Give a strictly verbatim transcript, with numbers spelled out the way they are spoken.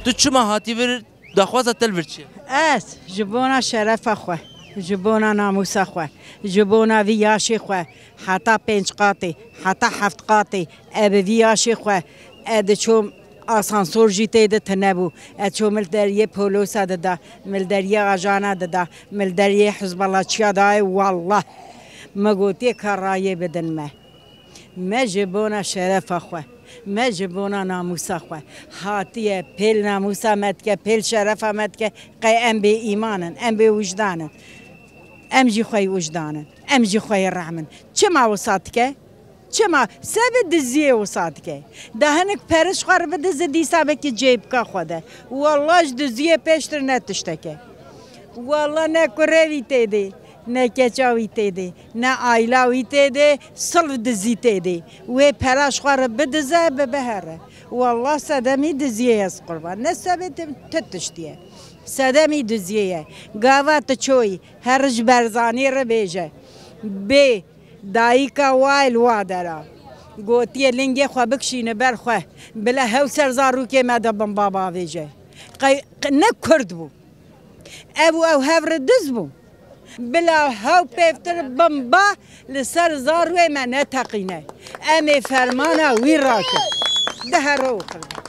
Tu çima hatî vir, daxwaza te li vir çi ye? Ez ji bona şerefa xwe, ji bona namûsa xwe, ji bona vî yaşê xwe, heta pênc qatê, heta heft qatê, e bi vî yaşê xwe, e diçûm asansor jî tê de tune bû. E çûm li deriyê polosa dida, min li deriyê ajana dida, min li deriyê hizbalaçiya dayê, wallah. Me gotiye ka rayê bidin me. Me ji bona şerefa xwe, me ji bona namûsa xwe hatiye pêl namûsa me dike, pêl şerefa me dike, qey em bê îman in, em bê wijdan in. Em jî xweyî wijdan in, em jî xweyî rehm in. Çima wisa dike? Çima? Sebe diziyê wisa dike. De hinik periş xwe re bidize dîsa vekî cêbika xwe de. Wallah ji diziyê pêştir ne tişteke. Wallah ne kurê wî tê de, ne keça wî tê de, ne aîla wî tê de, silf dizî tê de. Wê pera ji xwe re bidize, bibihere. Wallah sedemî diziyê ez qurban. Ne sebê ti, ti tiştî ye. Sedemî diziyê ye. Gava tu çoyî, her ji Berzanî re bêje. Bê dayika wa li wa dera. Gotiye lingê xwe bikişîne ber xwe. Bila hew ser zarokê me de bimba bavêje. Qey, qe-, ne kurd bû. Ev û ew hev re diz bû. Bila hew pêvtir bimba li ser zarwê me neteqîne. Em ê fermana wî rakin. Dihere û qirbe.